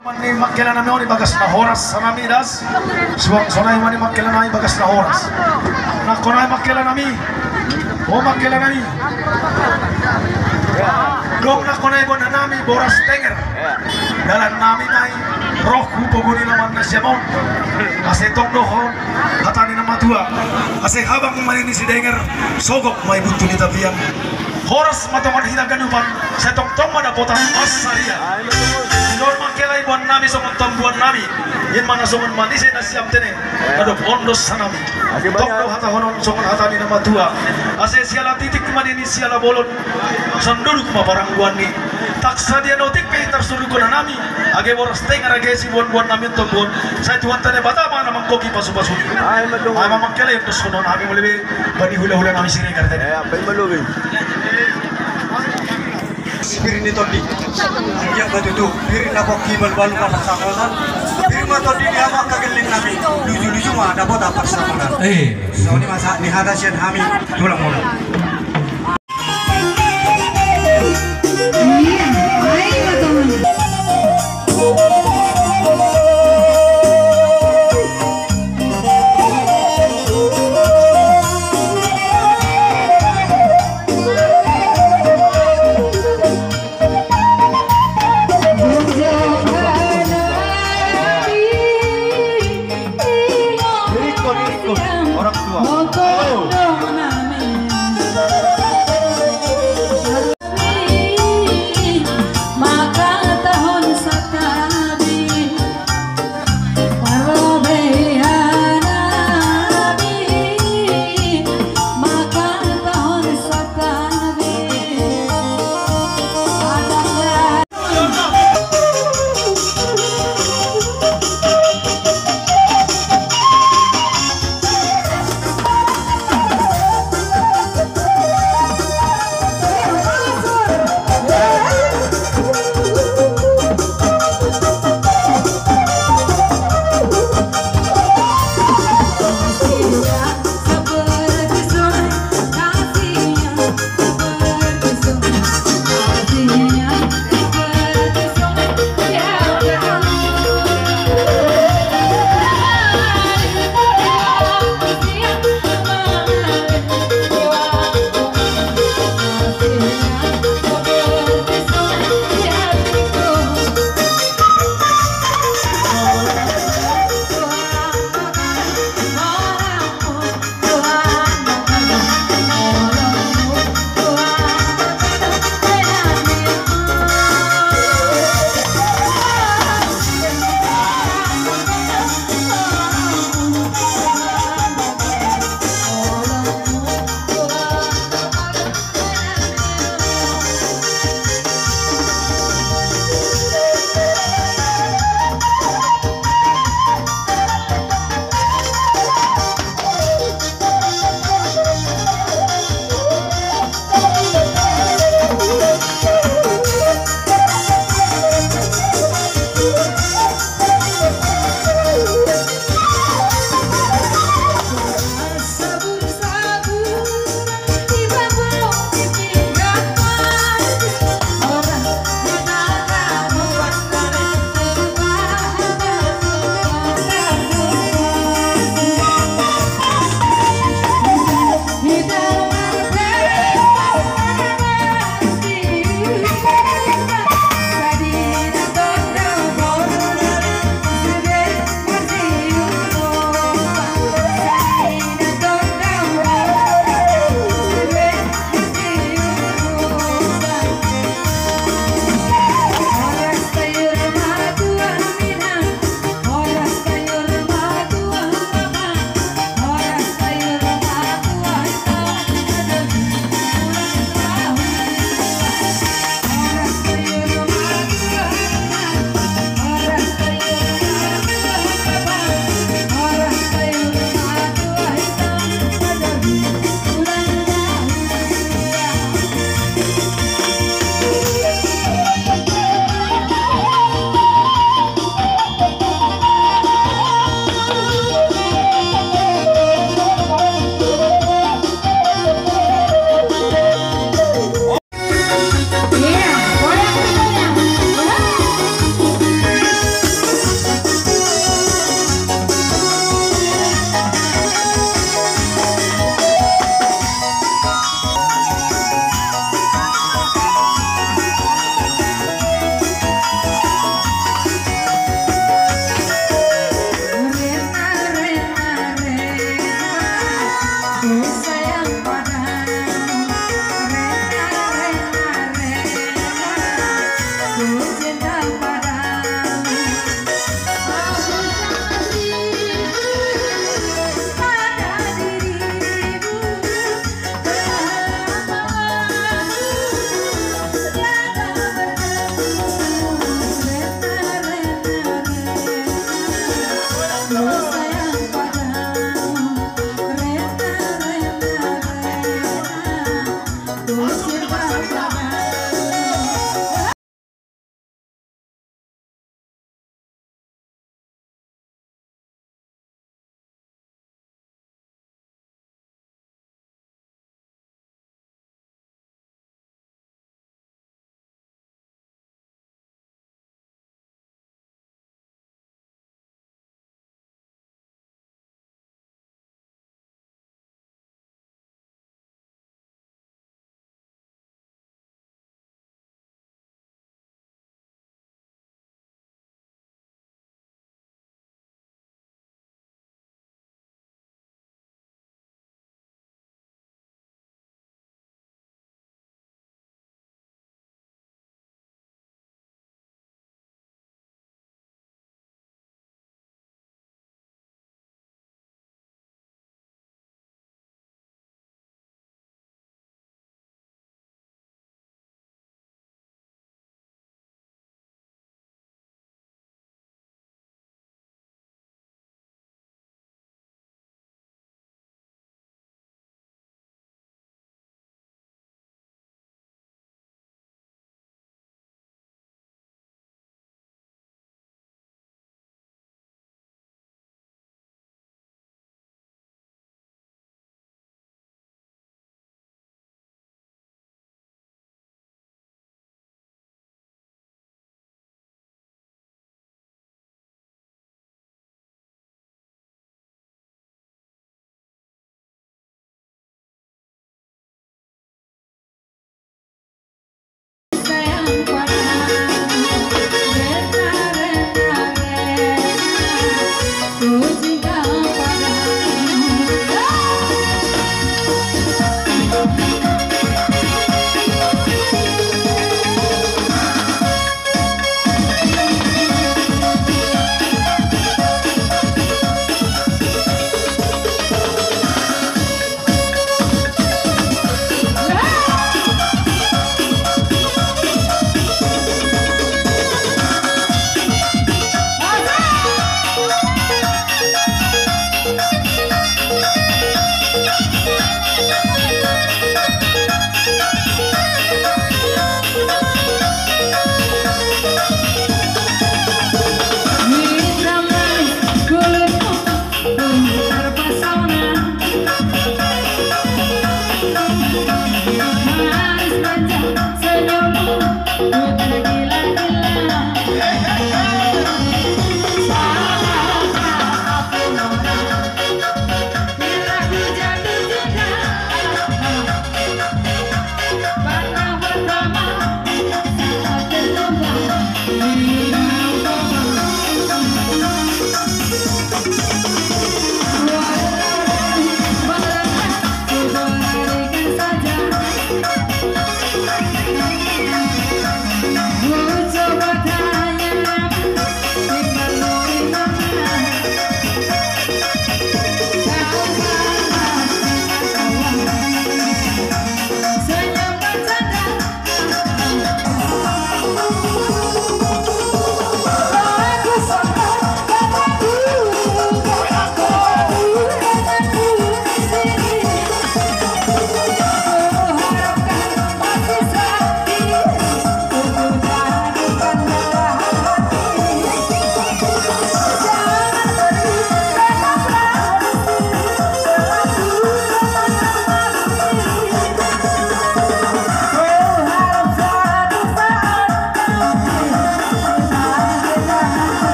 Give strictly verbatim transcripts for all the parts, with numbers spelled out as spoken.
Mani makkela nami on i bagas na horas hanami das. Suang sonai mani makkela nami bagas na horas. Nangko nai makkela nami. O makkela nami. Dong nangko nai bona nami boras tenger. Dalan nami nai roh ku poguni laman na siamon. Ase tong dohon hatani na matua. Ase habang mani ni si denger sogok mai buntu ni tapian. Horas ma tongon hita ganupan, sai tongtong ma dapotan masa dia. Ai ma tongon. Dor makkela i boan nami songon tombuan nami. In ma na songon manise na siam tene. Adop ondos hanami. Tongon do hata honon songon hata ni na matua. Ase siala titik ma di ni siala bolon. Sanduruk ma parangguan ni. Tak sadia notik pe tarsuduk kona nami. Age boras tenger age si buan-buan nami tombuan. Sai Tuhan tane bata ma na mangkoki pasu-pasu. Ai ma tongon. Ai ma makkela i ondos honon nami mole be. Bani hula-hula nami Siregar tadi. Eh, apa yang belum? Pir ni tondi. Ia batu tu. Pir na pokki balu-balu kata sakonan. Pir ma tondi di ama kagelin nami. Luju-luju ma dapat apa sakonan. Eh. So ni masa ni hata sian hami. Tulang mulu. Orang tua. Halo.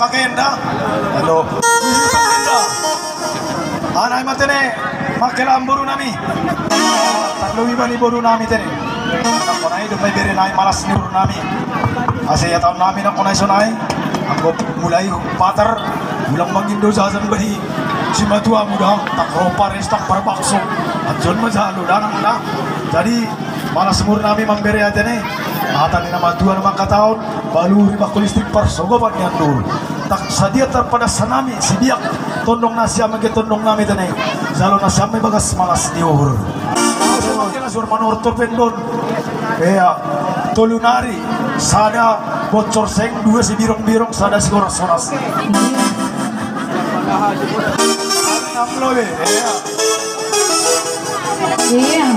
Pakenda. Halo. Anai matene, makelam boru nami. Tarluwi bani boru nami tene. Nakonai do paiberenai malas ni uhur nami. Asa ia taon nami nakonai sonai. Anggo mulai patar, ulang mangindo jajan bani simatua muda, tak ropa res tak parbakso. Anjon majalu danang da. Jadi, malas ni uhur nami mambere atene. Hata ni na matua na mangkataon, paluhur i bakul listrik parsogopan ni andur. Tak sadia tarpadas sanami sibiak tondong nasiam age tondong nami tene. Jalo nasiam ibagas malas ni uhur. Malas ni uhur manortor pendon. Ea, tolu nari, sada bocor seng, dua sibirong-birong, sada sigoras-goras. Enam lobe, ea. Iya.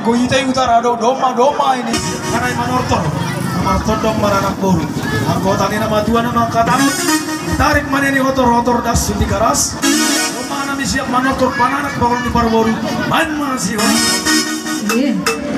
Ko ita utara do doma doma ini. Kanai manortor. Manortor dong maranak boru. Anggota ni nama tua nama kata. Tarik mana ini otor-otor das suti karas. Doma nami siap manortor pananak bangun di parboru. Main masih. Iya.